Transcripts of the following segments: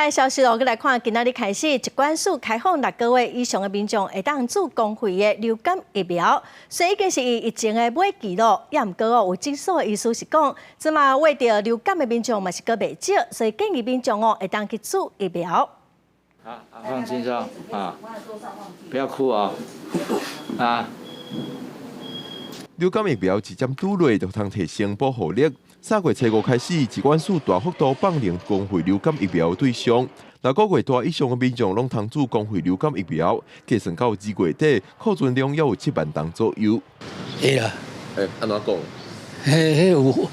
來消息哦，閣來看，今仔日開始，疾管署開放六個月以上的民眾會當注公費的流感疫苗，雖已經是疫情的尾期囉，也毋過哦，有診所的醫師是講，這馬患著流感的民眾嘛是閣袂少，所以建議民眾哦會當去注疫苗。啊，放輕鬆啊，不要哭啊，啊。流感疫苗一針注落就通提升保護力。3月初五開始，疾管署大幅度放寬公費流感疫苗對象，六個月大以上的民眾攏通注公費流感疫苗，計算到2月底，庫存量猶有7萬筒左右。會啦。欸，按怎講？彼彼有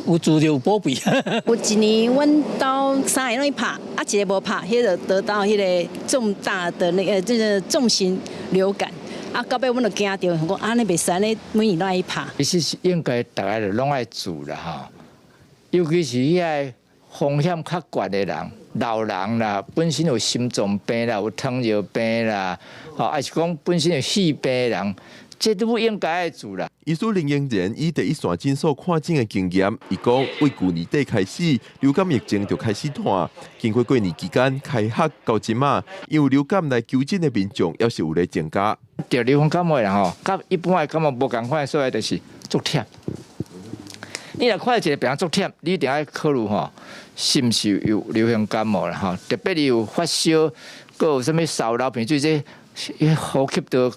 有資料有保庇。有一年，阮兜三个攏去拍，啊一个無拍，彼个得到彼个重大的那個這個重型流感。啊，到尾阮就驚著，講按呢袂使按呢，每年攏愛去拍。其實是應該逐个就攏愛注啦吼，尤其是彼个風險較懸的人，老人啦，本身有心臟病啦，有糖尿病啦，吼，抑是講本身有肺病的人，這都應該愛注啦。醫師林英仁以第一線診所看診的經驗，伊講對舊年底開始，流感疫情就開始湠。經過過年期間開學到這馬，因為流感來求診的民眾猶是有咧增加。著流行感冒的人吼，佮一般的感冒無仝款的所在，就是足忝。你若看一個病人足忝，你一定愛考慮吼，是毋是有流行感冒啦吼？特別你有發燒，閣有啥物梢流鼻水，這呼吸道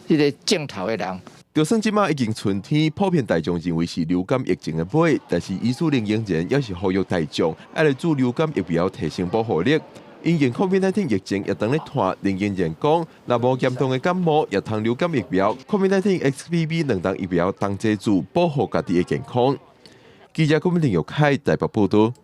彼个症頭的人。就算這馬已經春天，普遍大眾認為是流感疫情的尾，但是醫師林英仁猶是呼籲大眾愛來注流感疫苗提升保護力。因應 COVID-19 疫情也當咧湠，林英仁講，若無嚴重的感冒，也通流感疫苗，COVID-19 XBB 兩筒疫苗同齊注，保護家己的健康。記者郭敏林玉凱台北報道。